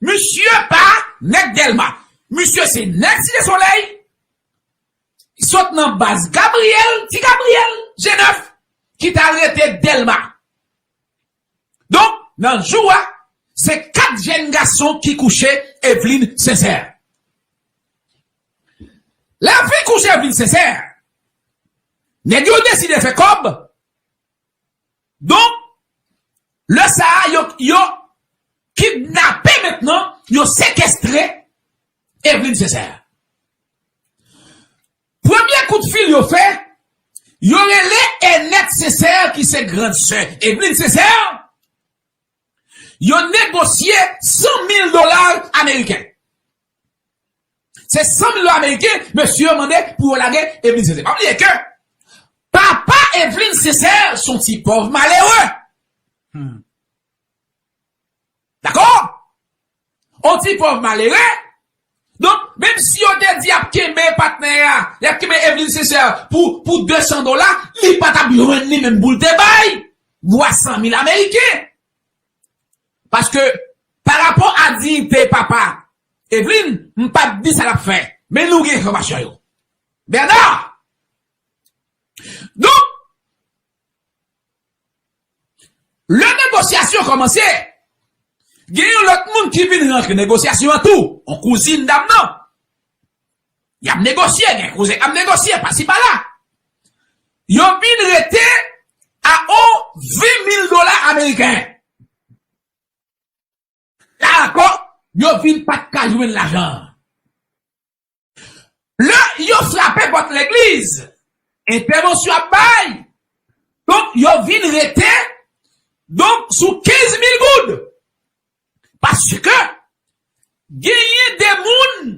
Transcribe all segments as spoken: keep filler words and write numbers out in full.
Misye pa nèg Dèlma. Misye se nèg Site Solèy. Sot nan baz Gabriyèl, Ti Gabriyèl, G nèf, ki t al rete Dèlma. Donk, nan jou a, se kat jèn gason ki kouche Evelyne Sincère. Lè yo fin kouche Evelyne Sincère, nèg yo deside fè kòb. Donk, lè sa a, yo, yo kidnape mentnan, yo sekestre Evelyne Sincère. Premye kout fil yo fè, yo rele Enèt Sincère, ki se grann sè Evelyne Sincère, yo negosye san mil dola ameriken. Se san mil dola ameriken, mesye yo mande pou yo lage Evelyne Sincère. Pa bliye ke papa Evelyne Sincère se yon ti pòv malere. Hmm. Dakò? Yon ti pòv malere. Donk, menm si yo te di y ap kenbe patnè a, y ap kenbe Evelyne Sincère pou, pou de san dola, li pa t ap jwenn li menm pou l te bay. Vwa san mil ameriken. Paske, pa rapò a diyite papa Evelyne, m p ap di sa l ap fè. Men nou gen enfòmasyon yo. Bernard! Donk, lè negosyasyon kòmanse, gen yon lòt moun ki vin rantre negosyasyon an tou, yon kouzin dam nan. Y ap negosye, gen kouzin k ap negosye, pasi pala. Yo vin rete a yon ven mil dola ameriken. Dakò, yo vin pa t ka jwenn lajan an. Lè yo frape pòt legliz, entèvansyon ap bay. Donk, yo vin rete, donk, sou kenz mil goud. Paske genyen de moun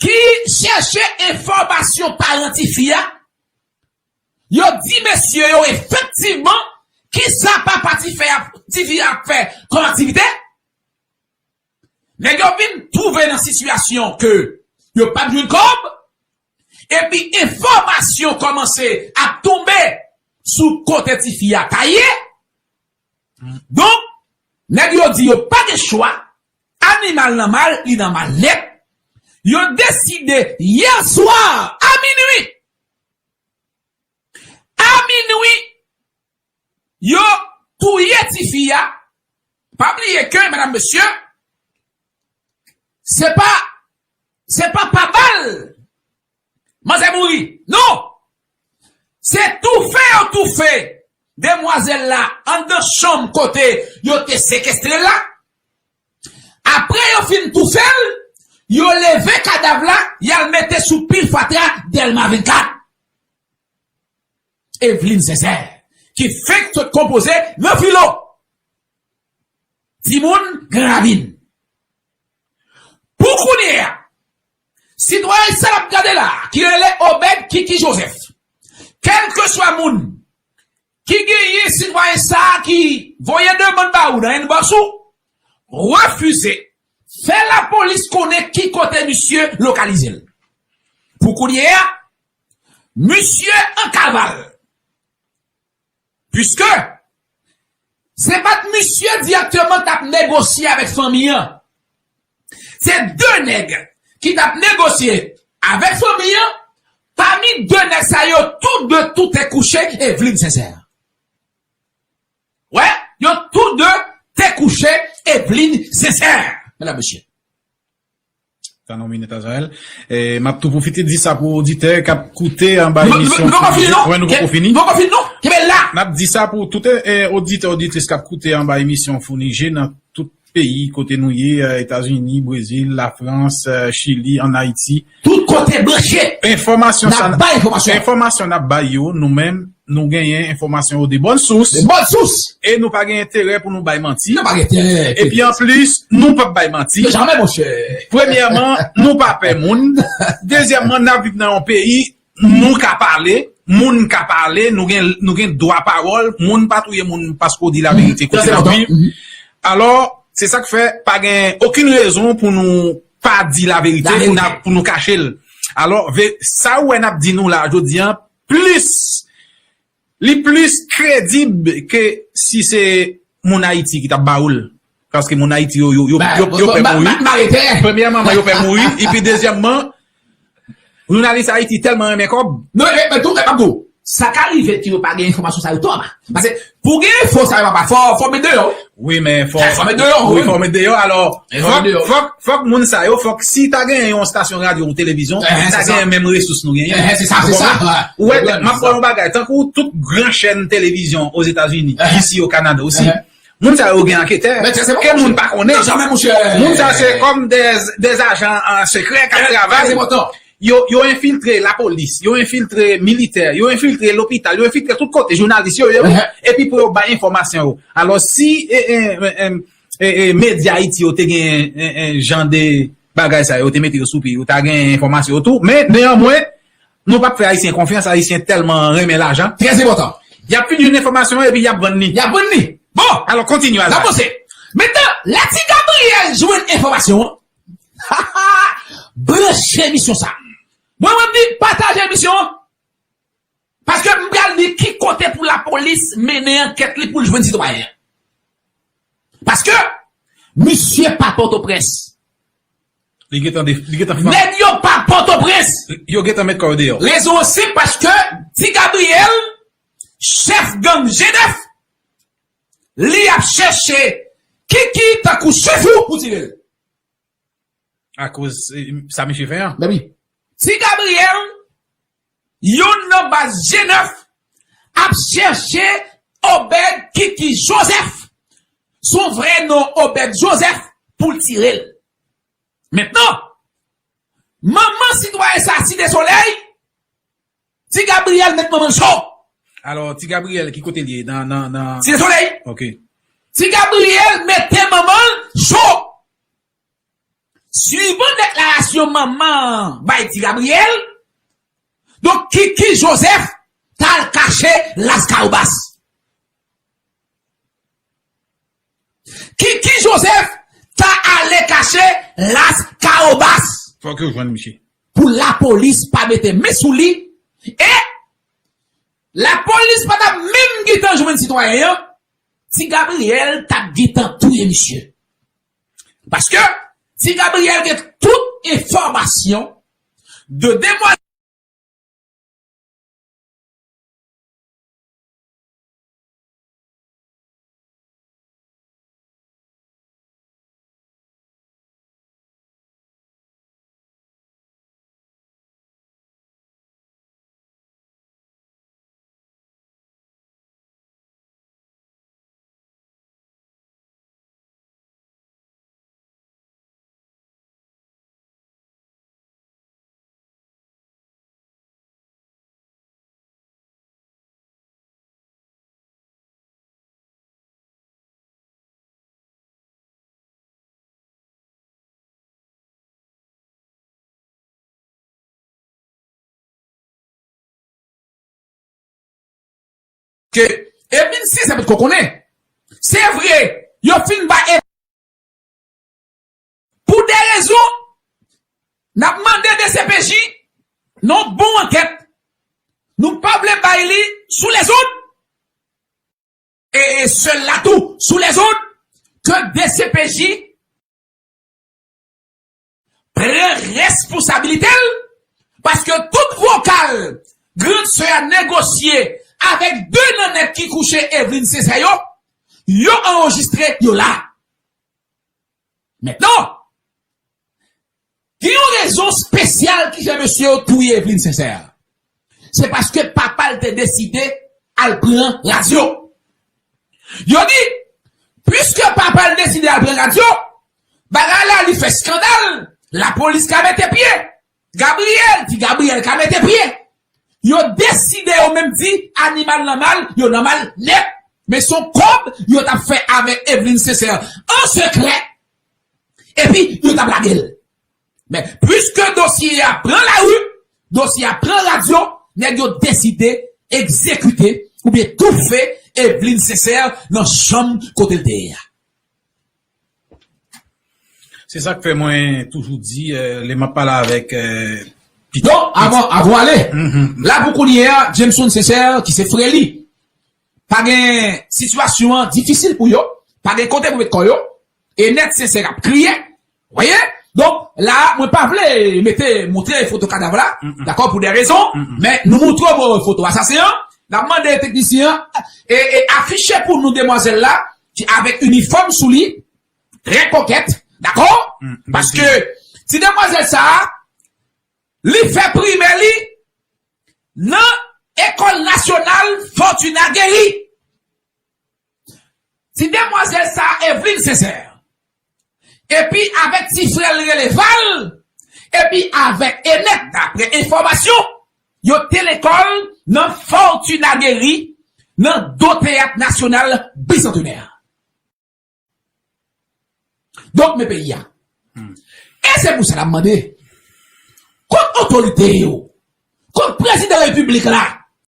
ki chèche enfòmasyon paran tifi a, yo di mesye yo efektivman kisa papa tifi a, tifi a ap fè kòm aktivite. Nèg yo vin twouve nan sitiyasyon ke yo p ap jwenn kòb, epi enfòmasyon kòmanse ap tonbe sou kote tifi a ta ye. Donk, nèg yo di yo pa gen chwa, animal nan mal, li nan mal nèt. Yo deside yè swa a minwi, a minwi, yo touye tifi a. Pa bliye ke, medam, mesye, se pa, se pa pa bal manzè mouri. Non! Se toufe yo toufe demwazèl la anndan chanm kote yo te sekestre l la. Apre yo fin toufe l, yo leve kadav la, y al mete sou pil fatra Dèlma vennkat. Evelyne Sincère, ki fenk sot konpoze nan filo. Timoun Gran Ravin. Pou kounye a, sitwayen sa l ap gade la, ki rele Obed Kiki Joseph, kèlkeswa moun ki genyen sitwayen sa a ki voye demann ba ou nan inbox ou, refize, fè lapolis konnen ki kote misye lokalize l. Pou kounye a, misye an kaval. Piske se pa t misye dirèkteman k t ap negosye avèk fanmi an. Se de nèg ki t ap negosye avèk fanmi an. Pami de nèg sa yo, tou de tou te kouche Evelyne Sincère. Wè, yo tou de te kouche Evelyne Sincère, medam, mesye. Tann yon minit, Azrael. E, m ap tou pwofite di sa pou oditè k ap koute anba emisyon. Nou poko fini, non? Wè, nou poko fini. Nou poko fini, non? Kenbe la! N ap di sa pou tout, e, oditè, oditris k ap koute anba emisyon Founi Je nan tout peyi kote nou ye, e, Etazini, Brezil, Lafrans, e, Chili, ann Ayiti. Tout kote branche. Enfòmasyon sa, n ap bay enfòmasyon. Enfòmasyon n ap bay yo, nou menm, nou genyen enfòmasyon yo de bòn sous. De bòn sous. E nou pa gen enterè pou nou bay manti. Nou pa gen enterè. Epi anplis, nou p ap bay manti. Janmè, monchè. Premyèman, nou pa pè moun. Dezyèmman, n ap viv nan yon peyi, nou ka pale, moun ka pale, nou gen, nou gen dwa pawòl, moun pa touye moun paske w di laverite kote n ap viv. Alò, se sa k fè pa gen okenn rezon pou nou pa di laverite, pou n ap, pou nou kache l. Alò, ve-, sa ou wè n ap di nou la, jodi a, plis, li plis kredib ke si se moun Ayiti ki t ap ba ou l. Paske moun Ayiti yo, yo, yo, yo, yo pè mouri. Premyèman, yo pè mouri. Epi dezyèmman, jounalis Ayiti tèlman renmen kòb. Non, men, men tou, men m ap di w, sa ka rive ke yo pa gen enfòmasyon sa yo tou anba. Paske pou gen enfo sa yo anba, fò, fò met deyò, wi. Wi, men fò, fò met deyò, wi, fò met deyò. Alò, fòk, fòk, fòk moun sa yo, fòk si ta gen yon estasyon radyo ou televizyon, ta gen menm resous nou genyen. Ou konprann? Ou wè, m ap pran yon bagay, tankou tout gran chèn televizyon Ozetazini, isi o Kanada osi. Moun sa yo gen anketè. Ke moun pa konnen. Moun sa se kòm de, de ajan, euh, sekrè k ap travay. Yo, yo enfiltre lapolis, yo enfiltre militè, yo enfiltre lopital, yo enfiltre tout kote, jounalis yo, yo, epi pou yo bay enfòmasyon yo. Alò, si, e, e, e, e, e, medya Ayiti yo te gen, e, e, jan de bagay sa yo, te mete yo sou pye, yo ta gen enfòmasyon yo tou. Men, neyanmwen, nou p ap fè Ayisyen konfyans, Ayisyen tèlman renmen lajan. Trè enpòtan. Y ap fin jwenn enfòmasyon yo epi y ap vann li. Y ap vann li. Bon, alò, kontinye, Azal. N ap avanse. Mentnan, lè Ti Gabriel jwenn enfòmasyon an, branche emisyon sa. Mwen, mwen di, pataje emisyon an. Paske m pral di ki kote pou lapolis mennen ankèt li pou l jwenn sitwayen an. Paske misye pa Pòtoprens. Li gentan de-, li gentan fann. Nèg yo pa Pòtoprens. Yo gentan met kò yo deyò. Rezon an senp, paske Ti Gabriel, chèf gang G nèf, li ap chèche Kiki tankou chèf ou pou tire l. Akoz, eh, sa misye fè an. Ti Gabriel, youn nan baz G nèf, ap chèche Obed Kiki Joseph, son vrè non Obed Joseph, pou l tire l. Mentnan, manman sitwayen sa, Site Solèy, Ti Gabriel met manman l cho. Alò, Ti Gabriel, ki kote l ye? Nan, nan, nan Site Solèy. Ok. Ti Gabriel mete manman l cho. Swivan deklarasyon manman an bay Ti Gabriel, donk, Kiki Joseph t al kache Las Kawobas. Kiki Joseph ta ale kache Las Kawobas. Fòk yo jwenn misye. Pou lapolis pa mete men sou li, e lapolis pa t ap menm gentan jwenn sitwayen an, Ti Gabriel t ap gentan touye misye. Paske Ti Gabriel gen tout enfòmasyon de demwazèl. Ke Evelyne Sincère potko konnen. Se vre, yo fin ba Evelyne pou de rezon, n ap mande D C P J nan yon bon ankèt. Nou pa vle bay li sou lezòd. E, e sèl la tou, sou lezòd, ke D C P J pran responsabilite l, paske tout vokal grann sè a negosye avèk de nan nèg ki kouche Evelyne Sincère yo, yo anrejistre, yo la. Mentnan, gen yon rezon espesyal ki fè mesye yo touye Evelyne Sincère. Se paske papa l te deside al pran radyo. Yo di, piske papa l deside al pran radyo, bagay la li fè eskandal, lapolis ka mete pye. Gabriel, Ti Gabriel ka mete pye. Yo deside yo menm di animal nan mal, yo nan mal nèt. Men se yon kòb yo t ap fè avèk Evelyne Sincère an sekrè. Epi yo t ap lage l. Men, piske dosye a pran lari, dosye a pran radyo, nèg yo deside egzekite oubyen toufe Evelyne Sincère nan chanm kote l te ye a. Se sa k fè mwen toujou di, eh, lè m ap pale avèk, eh, pitit. Donk, avan, avan ale, la pou kounye a, Jameson Sincère, ki se frè li, pa gen, sitiyasyon an difisil pou yo, pa gen kote pou met kò yo, Enèt Sensè ap kriye. Voyez? Donk, la, mwen pa vle mete, montre foto kadav la, dakò, pou de rezon, men nou montre w foto asasen an, n ap mande teknisyen an, e, e afiche pou nou demwazèl la, ki avèk inifòm sou li, trè kokèt, dakò? Paske ti demwazèl sa a, li fè primè li nan Ekòl Nasyonal Fortuna Guéry. Ti demwazèl sa a, Evelyne Sincère, epi avèk ti frè l rele Val, epi avèk Enèt, daprè enfòmasyon, yo te lekòl nan Fortuna Guéry, nan do Teyat Nasyonal Bisantenè. Donk, men peyi a. E se pou sa n ap mande, kot otorite yo, kot prezidan repiblik la,